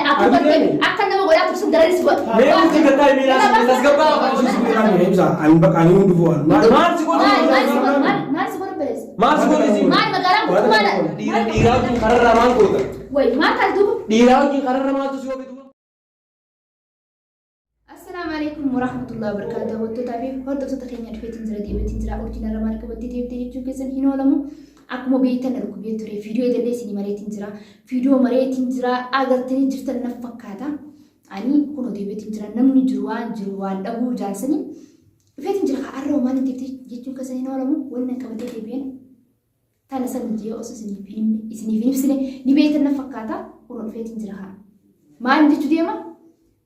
Akka Ani godhe deemi. akka nama godhaa tursan daranii si godha. Mee urjii gattaa miilaa si tasgabbaa afaan ishii si godhe. Ibsa ani bakka ani hundi bu'an. Maal si godhe? Maal maal si godhe maal maal si godhe baleessa? Maal si godhe isin? Maal magaalaan guutuu maal? Dhiira dhiiraa wajjin kararraa maal goota? Way maal taate duuba? Dhiiraa wajjin kararra maaltu si oofe duuba? Assalaamu alaikum warahmatullahi wabarakatuh. Daawwattootaa fi hordoftoota keenya dhufeetiin jira deebiitiin jira. Urjiin irra maal qabattee deebitee jechuun keessan hin oolamu. Akkuma beektan na dhukkubee ture. Viidiyoo eegallee isinii mareetiin jira. Viidiyoo mareetiin jira. Agartanii jirtan na fakkaata. Ani kunoo deebiitiin jira. Namni jiru waan jiru waan dhabuu jaansanii dhufeetiin jira. Har'a maal deebitee jechuun keessan hin oolamu. Wanni na qabatee deebi'een tana san jee osoo isiniif hin himne isiniif hin ibsine ni beektan na fakkaata. Kunoo dhufeetiin jira haa. Maal jechuu deema?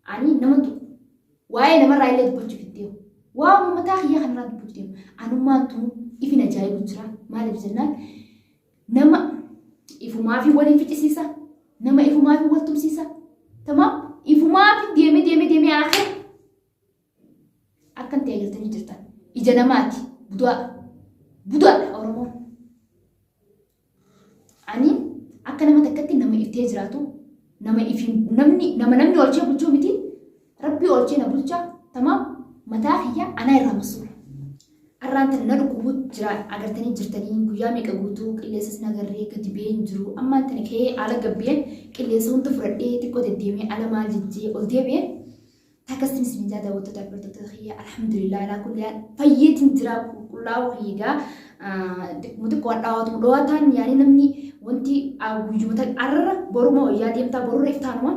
Ani nama tuqu. Waa'ee namarraa illee dubbachuuf hin deemu. Waa uummataa kiyyaa kanarraa dubbachuuf deema. Anummaan tun ifin ajaa'ibu jira. Maaliif jennaan nama ifumaa fi waliin ficcisiisa. Nama ifumaa fi wal tumsiisa. Tamaam ifumaa fi deemee deemee deemee akira akkan ta'e agartanii jirtan. Ija namaati. Budaa. Budaadha Oromoon. Ani akka nama takkatti nama iftee jiraatu nama ifiin namni nama namni oolchee bulchuu miti rabbii oolchee na bulcha tamaam mataa kiyya anaa irraa masuula. Arraan tana na dhukkubuu jira agartanii jirtanii guyyaa meeqa guutuu qilleensas na agarree gadi ba'ee hin jiru ammaan tana ka'ee ala gabbeen qilleensa hunda fudhadhee xiqqoo deddeemee ala maal jejjee ol deebi'ee Akkasiin isin jaa daawwattoota fi hordoftoota kiyya alhamdulillah alaa kulli haal fayyeetiin jira qulqullaa'uu kiyya xiqqoo xiqqoo hadhaawatu dhawaataan yaani namni wanti guyyuma arra boruma wayyaa deemtaa borurra iftaanuma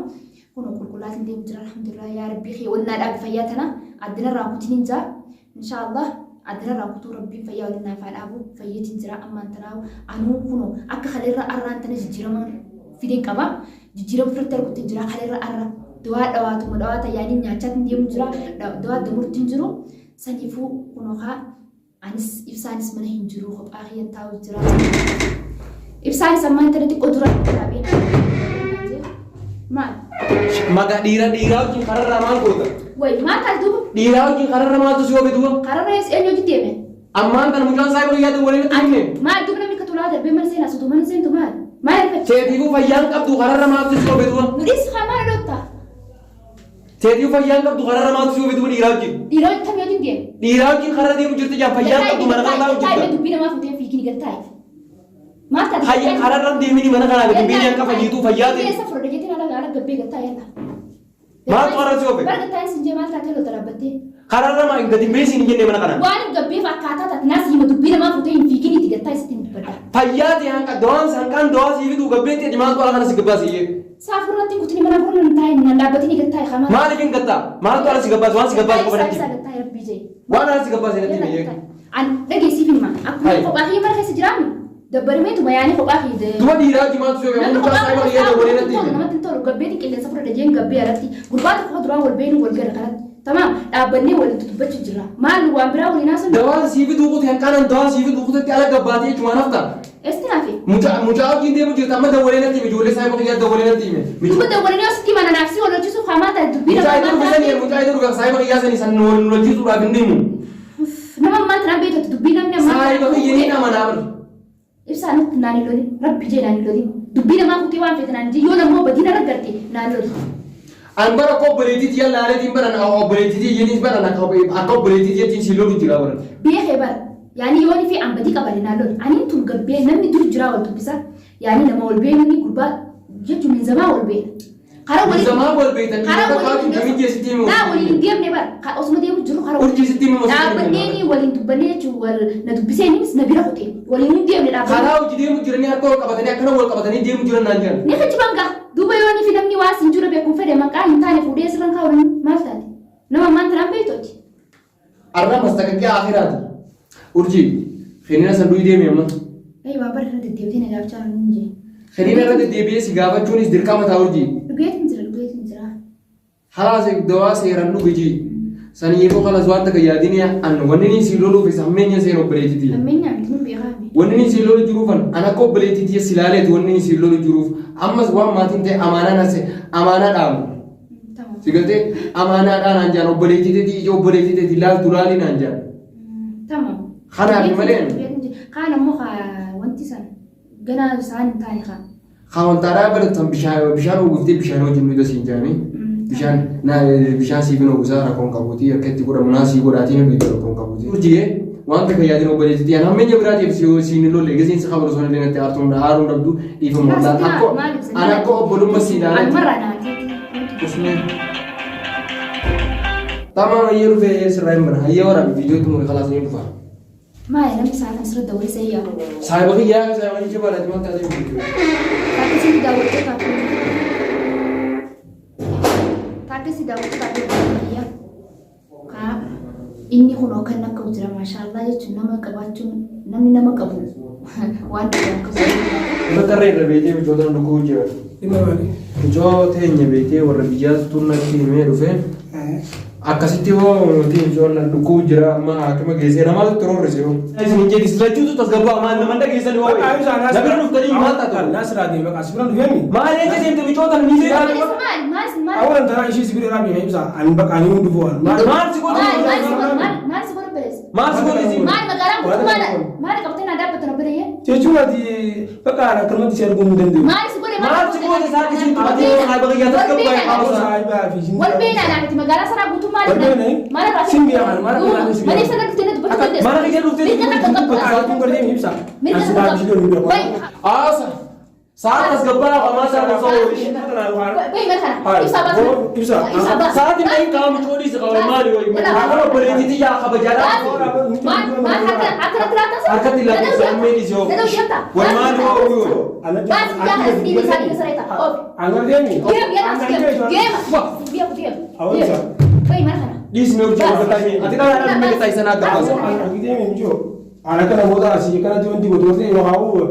kun qulqullaatiin deemu jira alhamdulillah yaa rabbii kiyya wannaa dhaabi fayyaa tana addinarraa kutiin jaa inshaallah addinarraa kutuu rabbiin fayyaa waliin naaf haa dhaabu fayyeetiin jira ammaan tanaa anuu kunoo akka kaleerra arraan tana jijjiirama fideen qaba. Jijjiirama ofirratti argutti hin jira. Kalerra arra dawaa dhawaatuma dhawaata yaanii nyaachaatiin deemu jira. Dawaa damurti hin jiru. Saniifuu kunoo kaa anis ibsaanis mana hin jiru kophaa kiyyan taa'u jira. Ibsaanis ammaan tana xiqqoo dura dhaabee maal? Maga dhiira dhiiraa wajjin kararraa maal goota? Way maal taate duuba? Dhiiraa wajjin kararra maaltu si oofe duuba? Kararra eenyu wajjin deeme? Ammaan kana mucaan saahiba kiyyaa dawwalee natti hime. Maal duuba namni akka tolaa darbee mana seenaa sotuu mana seentu maal? Maal arfachi? Teetiifuu fayyaan qabdu kararra maaltu si oofe duuba? Nu dhiisi kaa maal dhotta? Teetiifuu fayyaan qabdu kararra maaltu si oofe duuba dhiiraa wajjin? Dhiiraa wajjin tamii wajjin deema. Dhiiraa wajjin kararra deemu jirti jaan fayyaan qabdu mana kana taa'u jirta. Dubbii namaa fuutee fiigini gad taa'i. Maal taate? Hayya kararra hin deemini mana kanaa gadi hin beeni akka fayyituu fayyaa ta'e. Qilleensa fudhadha jettee ala ala gabbee gad taa'i yalla. Maaltu karra si oofe? Bara gad taa'i sin jee maal taatee lolta dhaabbattee? Kararra maa gadi hin beesiin hin jenne mana kana. Waan hin gabbeef akkaataa taate naas hima dubbii namaa fuutee hin fiiginiiti gad taa'i sitti hin dubbadha. Fayyaa ta'e hanqa dawaan hanqaan dawaa sii fiduu gabbee ta'e maaltu ala kana si gabbaase iyyee. Saafurratti kutini mana furna hin taa'in nan dhaabbatini gad taa'i hamaa. Maaliif hin gattaa? Maaltu ala si gabbaase? Waan si gabbaase qofa natti himi. Gad taa'i rabbii jee. Waan ala si gabbaase natti himi iyyee. An dhageessiif hima. Akkuma Hai. kophaa kiyya mana keessa jiraannu dabbarimeetuma yaanii kophaa kiyya. Duba dhiiraa wajjin maaltu si oofe? Namni Mucaa kophaa saahiba mana kiyyaa keessa dawwalee namatti natti hin tolu hime. namatti hin tolu gabbeetiin qilleensa fudhadha jeen gabbee alatti gurbaa tokko duraan wal beenu wal gara kanatti tamaam dhaabbannee waliin dubbachuu jirra maal waan biraa waliin haasofnu Dawaan sii fiduu kute hanqaanan dawaa sii fiduu kutetti ala gabbaatee jechumaan hafta. Esti nafi. Mucaa mucaa wajjin deemu jirta amma dawwalee natti hime ijoollee saahiba kiyyaa dawwalee natti hime. Duba dawwalee yoo sitti mana naaf si wal hojjechuuf hamaa taate dubbii Mucaa namaa itti dhufe sanii mucaa itti dhufe saahiba kiyyaa sanii san wal lolchiisuudhaaf hin deemu. Nama ammaa tanaan beektu dubbii namni ammaa Saahiba kiyya ni amanaa bar. Ibsaa nutti naan hin lolin. Rabbi jee naan hin lolin. Dubbii namaa kutee waan feete naan jee yoo nammoo badii narra garte naan loli. An bara akka obboleettiitti yalla aaleetiin bara obboleettiitti iyyaniis bara akka obboleettiitti jettiin si lolu jira bara. Beekee bara. Yaani yoon fi an badii qabale naan loli. Aniin tun gabbee namni dur jiraa wal dubbisa. Yaani nama wal beeknu gurbaa jechuun min zamaa wal beekna. Karaa waliin Zamaa wal beektan karaa dhiirota waliin kaatu gamitti sitti himu. Naa waliin hin deemne bara. Osuma deemu jiru karaa Urjii sitti himu sitti himu. Dhaabbannee waliin dubbannee jechuun wal na dubbisee innis na bira kutee waliin hin deemne dhaabbannee. Karaa hojii deemu jiranii harka wal qabatanii akkana wal qabatanii deemu jiran naan jedhan. Ni kijibaan gaa. Duuba yoo ni fi namni waa siin jiru beekuun fedhe maqaa hin taane fuudhee sirran kaa'u namni maal taate? Nama ammaan tanaan beektooti. Arra mastaqaqii akhiraati. Urjii kenina san du'i deemi amma. Ee waa bara irra deddeebitee na gaafachaa jiran hin jee. Kenina irra deddeebi'ee si gaafachuunis dirqama ta'a urjii. Dhugeetiin jira dhugeetiin jira. Halaas dawaa seeran dhugi jii. Saniifuu kalas waan takka yaadini an wanni ni si loluuf isa hammeenya seera obboleettiiti. Hammeenyaa miti nun beekaa miti. Wanni ni si lolu jiruuf an an akka obboleettiiti si laaleeti wanni ni si lolu jiruuf ammas waan maatiin ta'e amaanaa nase amaanaa dhaamu. Tamam. Si galtee amaanaadhaa naan jaan obboleettii teetii ija obboleettii teetii laaltu laalii naan jaan. Tamam. Kanaaf malee Kaan ammoo wanti san ganaa isaan hin taane kaa. Kawantaadhaa baratan bishaan bishaan uwwiftee bishaan wajjin nuyi siin jedhanii bishaan bishaan siif hin uwwisaa rakkoon qabuuti akka itti godhamu naa sii godhaatii namni itti rakkoon qabuuti. Urjiyee wanta kan yaadin obboleessitii an hammeenya biraatiif si siin hin lolle gasiin si kabalu sana illee natti aartuun aaruun dhabdu dhiifama wallaan akka an akka obbolummaa si ilaalan. Anumarraa naati. Usmee. Tamam hayyee dhufee sirraa hin bana hayyee waraabi viidiyoo itti muri kalaas ni dhufa. Maali namni sa'aa kan sirra dawwalee sayyaa. Saayiba kiyyaa saayiba kiyya baadhaati maal taatee viidiyoo. Taakkisii daawwattoota Taakkisii daawwattoota kiyya. Kaa inni kun kan akka jira maashaallah jechuun nama qabaachuun namni nama qabu waan ta'e akka Bakka tarree irra beetee michoota dhukuu jira. Dhimma maali? Michoo teenya beetee warra biyyaatu tunnatti himee dhufee akkasitti hoo nuti michoon dhukuu jira amma haakima geessee namaatu itti roorrise hoo. Isin hin jedhis lachuutu tasgabbaa maal nama dhageessan hoo. Na bira dhuftanii maal taatu? Naasirraa deema qas bira dhufeemi. Maal eessa deemte michoota ni Maal maal maal maal Awalan tanaa ishii sibira irraa beeka ibsa. Ani bakka ani hundi bu'an. Maal si godhe? maal maal maal maal si godhe baleessa? Maal si godhe isin? Maal magaalaan guutuu maal maal qabtee naa dhaabbatan obboleeyye? Jechuun ati bakka ani akkanumatti si arguu hin danda'u. Maal si godhe Maal si godhe isaa kisiin tumatee saayiba kiyyaa tasgabbaa Aboo saayibaa fi isin. Wal beena naafiti magaalaa sanaa guutuu maal Wal beena, eh? maal irraa Sin beekan, maal akka ilaalu si beekan. Malee sana dhuftee na dubbachuu dandeessa. Mana kiyya dhuftee Mirga takka qabdu. Bakka ati kun gartee ibsa. Mirga Ani takka silaa ishii hin qabdu. beeku. Bayi. Aasa. Sa'a tasgabbaa qamaa isaa osoo Ishii kana waan. Bayi mana kana. Hai. Ibsaa baasi. Ibsaa. Ibsaa baasi. Sa'aatiin bahin qaama michoolii si qaba maali wayi? Akka obboleettii yaa kabajaadhaa. Maal maal akka akka laata Harkatti laata ammeen isii hoo. Dadau shanta. Wal maali hoo hoo. Baasi yaa kana sidii isaa dhiiga saree ta'a. Oofi. Ani gartee Geema yaa kana geema. Geema. Geema geema. Awwa ibsa. Bayi mana kana. Dhiisni hojii hojjetaa ishee. Ati dhala dhala meeqa taasisan akka baasan. Ana kana booda asii kanatti wanti godhu wanti yoo haa'u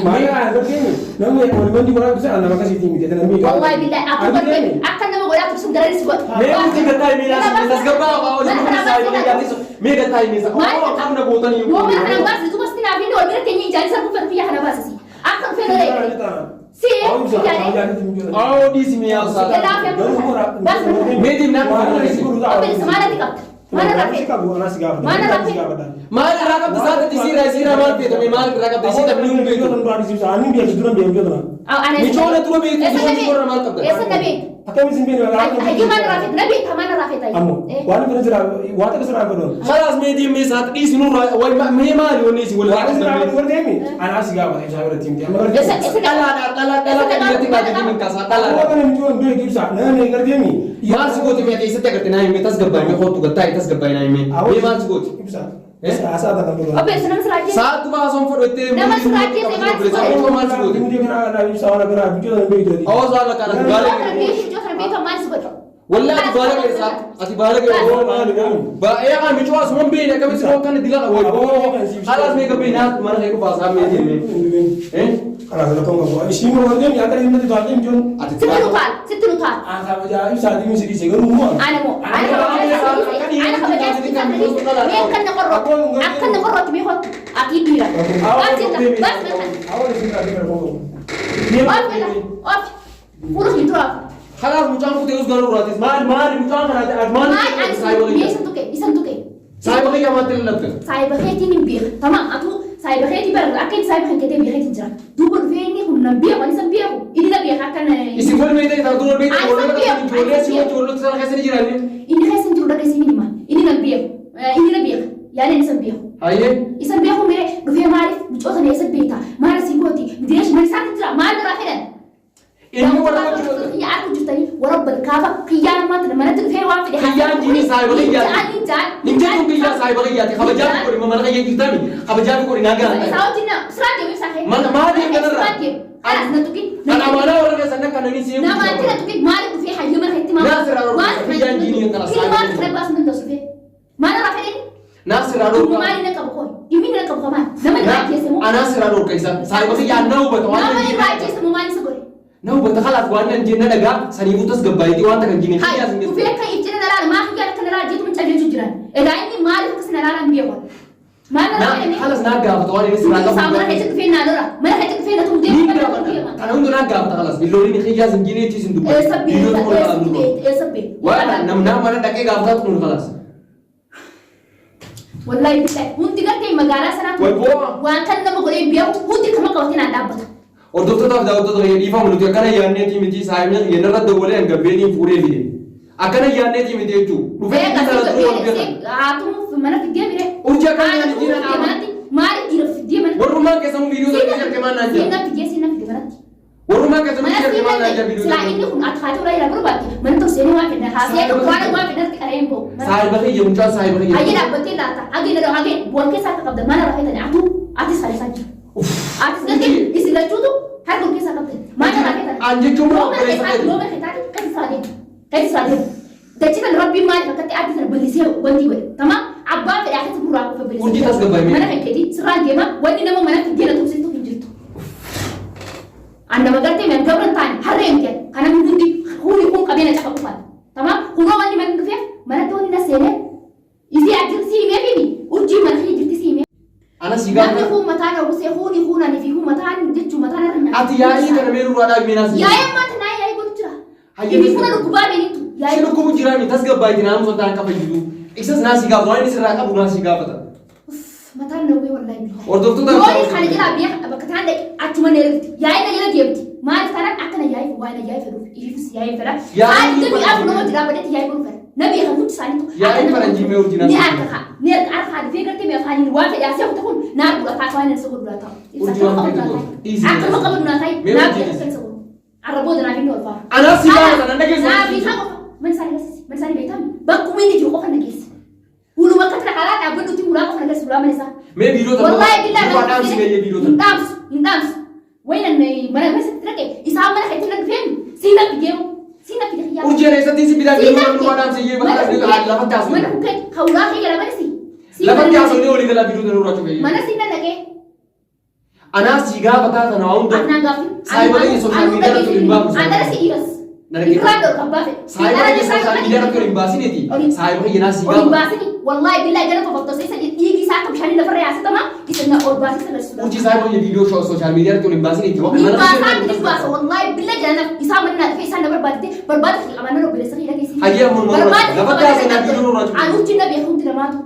maal ana gartee namni wanti godhaa turse ana bakka siitii miti namni. Wallahi billahi akka godhe akka nama godhaa turse daranii si godhe. Mee nuti gataa miilaa si tasgabbaa qabaa hojii nuti saayiba kiyyaatti mee gataa miilaa oo qabna gootanii. Yoo mana kana baasi duuba sitti naaf inni wal bira teenyee ijaan isa buufatu biyya kana baasisi. Akka dhufee lola eegale. Si yaadee. Oo dhiisi miyaa isaa. Jalaa fi amma baasi mana kana. Mee deemnaa Obboleessa maal ati qabda? Maal irraa feeta? Maal irraa feeta? Maal irraa qabda saata isiirraa isiirraa maal feetame maal irraa qabda isii taphni hin beeku. Michoona dura beektu michoonni warra maal qabda? Eessa na beektu? Hayyuu maal irraa feeta? Na beekta maal irraa feeta? Khalaas mee deemnee saata dhiisi nurraa way mee maali wanni isin wal Eessa eessa Dhalaadha dhalaa dhalaa kan irratti kaatee min kaasaa dhalaadha. Maal si gooti mee keessatti agarte naa himee tasgabbaa'e mee kootu gattaa'e tasgabbaa'e naa himee mee maal si gooti? Obboleessa nama siraa ajjeese. Saatu baasoon fudhattee Nama siraa ajjeese maal si godhe? maal si gooti? Awwaas waan kana Yoo baala kana beektu yoo kana beektu maal si godhe? Wallahi ati baala ga'e saatu ati baala ga'e oo maali oo baay'ee kan michuu asuman beekne akkamitti oo kana dila way oo halaas meeqa beekne mana kee dhufaa isaa mee deemee eh ati Sitti nu taal sitti nu taal. Ana moo ana kabajaa ana kabajaa sitti taal mee akka na qorrootti akka na qorrootti mee hottu ati dhiira. Baasi baasi mana kana. Ofi mana ofi. Fuula kee dura ofi. Khalaas mucaan kutee us garuu raatis maali maali mucaan kana ati maali Maal ani mee isan tuqe isan tuqe. saayiba kiyya maatti lallabte Saayiba keetiin hin beeka. Tamaam atuu saayiba keetii bara akka inni saayiba kan keetii beekeetiin jira. Duuba dhufee inni kun nan beeku ani isan beeku. Inni na beeka akka na. isin wal meetee isaa dura beekte Ani wal san beeku, ijoollee ani si san wajji wal sana keessa ni jiraanne Inni keessa hin jiru dhaqee siin hima. Inni nan beeku. Inni na beeka. Yaani inni isan beeku. hayyee Isan beeku mee dhufee maaliif micoota na eessa beekta? Maal asii gooti? Midireesh mana isaatti jira. Maal irraa fedhan? inni warra wajji Kiyya argu jirtanii warra balkaafa kiyyaan maanta manatti dhufee waan fedhe. Kiyyaan jiini saayiba kiyyaati. Ani jaan. Hin jedhu kiyyaa saayiba kiyyaati kabajaa godhi mana kiyya jirtami kabajaa godhi naa gaara Isaa wajjin na siraa deemu ibsaa kee. Mana maaliif kanarra? Siraa deemu. Kanaas na tuqin. Kan amaanaa warra keessan akka nani si Nama ati na tuqin maaliif dhufee hayyama keetti maal? Naasirraa dhorkaa. Kiyyaan jiini kana Kiyya maal kana baasu danda'u dhufee? Maal irraa fedhani? Naasirraa Dhimmi dhorkaa. maali na qabu koo? Dhimmi na qabu kamaan? Nama irraa ajjeese moo? Anaasirraa dhorka isa saayiba kiyyaa na hubata waan Nama irraa ajjeese moo maal isa godhe? Na hubata khalaas waan nan jenna dhagaa saniifuu tasgabbaa'eetii waan takka hin jine Hai, kiyyaas hin dhufee akka ibsina na laala maa kiyyaan akka na laala jeetu mucaa jechuun jiran. Egaa inni maaliif akkas na laala hin beeku? Maal na Na fedhani? khalaas naa gaafata waan inni sirraa Isaa qabu. mana keessatti dhufee naa lola. Mana keessatti dhufee na tumtee Ni mana gaafata. deema. Kana hunda naa gaafata khalaas. Billooliin kiyyaas hin jine jechiis hin dubbatu. Eessa Biyyoota beekta? ol Eessa ba'an beekta? Eessa beekta? Waan namnaa mana dhaqee gaafataa turan khalaas. Wallahi billahi hundi gartee magaalaa sanaa Way bu'aa. waan kan nama godhee beeku hundi kama qabatee naan dhaabbata. Hordoftootaaf daawwattoota kiyya dhiifama nuti akkana yaadneetii miti saayimni kiyya narra dawwalee hanga beetiin fuudhee fide. Akkana yaadneetii miti jechuudha. Dhufee Eega inni sana turuu wal beekan. Haatumuuf mana fiddee mire. Urjii akkana Haatumuuf jijjiirra fiddee dhaaba. manatti maaliif jira fiddee manatti? Warrummaan keessanuu viidiyoo sana keessatti maal naan jira? Siinna fiddee siinna fidde manatti. Warrummaan keessanuu Mana viidiyoo siinna maal naan jira fidde viidiyoo silaa sana? inni kun ati haatee ulaa jira barbaadde mana tokko seenee waan fedhan haasee waan waan fedhan qaree hin ba'u. Saayiba kiyya mucaan saayiba kiyya. Hayyee dhaabbattee laata hagee na hagee wal keessaa akka qabda mana rafee tani atuu atis halesaa jira. Atis galtee isin lachuutu harka wal keessaa qabda mana rafee tani. An jechuun Yoo mana obboleessa keessaa keeti. yoo mana keessaa kan isaa deemu kan isaa deemu. Dachii tan rabbiin maaliif akkatti addi sana bal'isee wanti godhe tamaam abbaan fedhe akkatti gurraa qofa bal'isee. Urjii tasgabbaa'e mee. Mana kan keetii sirraan deema wanni nama manatti deena tumsistu hin jirtu. An nama gartee mi'an gabra hin taane harree miti kan namni hundi huuni kun qabeenya cafa qofaan. Tamaam kunoo wanni mana dhufeef manatti wanni na seenee isii ajjir si himee fi urjii mana kiyya jirti si himee. Ana si Namni gaafa. kun mataan hawwisee huuni huunanii fi kun mataan jechuun mataan irra nyaata. Ati yaa'ii kana mee nurraa dhaabi mee naas. Yaa'ii ammaa tanaa yaa'ii godhu jira. Hayyee Inni fuula dhukkubaa beektu. Si dhukkubu jira mi tasgabbaa'iti naamusa ta'an qaba jiru. Isas naa si gaafata waan inni sirraa qabu naa si gaafata. Mataan nawwee wallahi billahi. Hordoftoota Yooni kana jala biyya bakka taan dhaqe achuma na ergiti. Yaa'ii na jala deemti. Maaliif taanaan akka na yaa'ii waan na yaa'ii fedhuuf ifiifis yaa'ii fedha. Yaa'ii Haati dami faranjii afur nama jira badetti yaa'ii godhu fedha. Na beekan hundi isaaniitu. Yaa'ii faranjii mee urjii Ni naas harka kaa. Ni harka harka dhufee gartee mee afaaniin waa fedhe asee kuta kun naa godha taa waan isa godhu laa ta'u. Urjii waan feetu godhu. Dhiisi. Akkuma qabdu naa ta'i. Mee Naa urjii beekan dhiisi. isa godhu. Arra booda naaf inni ol faara. Anaaf si gaafata nan dhageessu. Naaf isaa qofa. Mana isaanii barsiisi. Mana isaanii beektaa bakkuma inni jiru qofa na geessi. Huluma akka tana karaa dhaabbadhutti hulaa qofa na geessi hulaa mana isaa. Mee viidiyoo tana Wallahi billahi nurraa dhaamsi meeyyee viidiyoo hin tana. dhaamsu hin dhaamsu. Wayi nan mana keessatti dhaqe isaan mana keessatti nan dhufeen siin na fideemu siin na fide xiyyaa. Urjii ana eessatti si bitaa viidiyoo tana nurraa dhaamsi iyyee bakka lafatti Mana haasofne. bukkee hawlaa kee jala mana si. Lafatti haasofne olii galaa viidiyoo tana nurraa cufee. Mana siin na dhaqee. Anaa si gaafataa tana waa hunda. Anaan gaaffii. Saayiba kiyya social media irratti ol hin baafu. Anara si dhiiras. Na dhaggeeffadhu. Irraan dhorka abbaa fedhe. Saayiba kiyya social media irratti ol hin baasineeti. Saayiba kiyya naa si Ol hin gaafata. baasini. Wallahi billahi gara tofaftosee isa dhiigi isaa akka bishaanii lafarra yaasatama isa na ol baasee sana suudha. Urjii saayiba kiyya viidiyoo social media irratti ol hin baasineeti. Ni baasaa ni baasa wallahi billahi jala isaa mana naa dhufee isaan na barbaadde barbaada fi qabaannaan obboleessa kiyya dhageessi. Hayyee ammoo nu Barbaada fi lafatti qabaannaan haasofnaa viidiyoo nurraa cufu. Ani urjii na beeku hundi namaatu.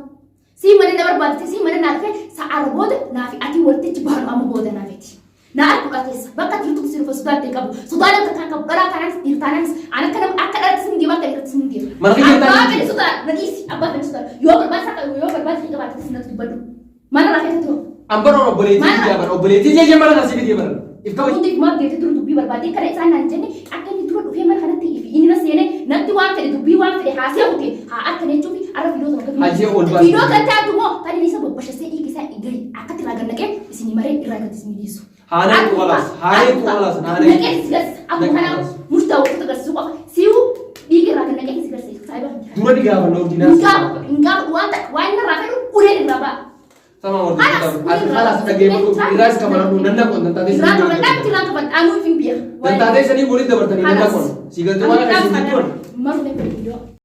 Sii mana na barbaadde sii mana naa dhufe sa'aarra booda naa fi ati waltichi baanu amma booda naa feti. Na arguudha keessa bakka jirtu si dhufa sodaa itti qabu. Sodaa nama takkaan qabu dhalaa kanaanis dhiira taanaanis an akka nama akka dhalatti sin deema akka dhiiratti sin deema. Mana kiyya Abbaa taanaan fedhe sodaa na dhiisi abbaa fedhe sodaa yoo barbaade akka yoo barbaade fi qabaate sinatti dubbadhu. Mana rafee tatu. Ambara obboleettii kiyya bara obboleettii kiyya mana nasii biyya bara. If kabaji. Hundi maaf deemtee dura dubbii barbaadee kana isaan naan jenne akka inni dura dhufee mana kanatti ifi inni na seenee natti waan fedhe dubbii waan fedhe haasee kute haa akka jechuufi arra viidiyoo tokko akkatti Hajee ol baasee. Viidiyoo kanatti addu moo kan inni isa babbashasee dhiigi isaa gadi akkatti irraa gad naqee isinii maree irraa gad isinii dhiisu. Haanee tuqalaas haanee tuqalaas haanee. Naqee si garsiisa. Akkuma Naqee kanaa tuqalaas. murtaa'u waqti agarsiisu qofa. Si'u dhiigi irraa gad naqee si garsiisa. Saayiba. Dura ni gaafanna urjii Hin gaafa hin gaafa waan takka waan inni irraa fedhu uleen irraa ba'a. Sama hordoftoota ati halas dhaggeeffadhu irraas kafaladhu nan dhaqoon dantaatee Irraa kafadhaa miti irraa kafadhaa anuu hin biya. dantaatee sanii walitti dabartanii nan dhaqoon si galtee waan akkasii hin Maru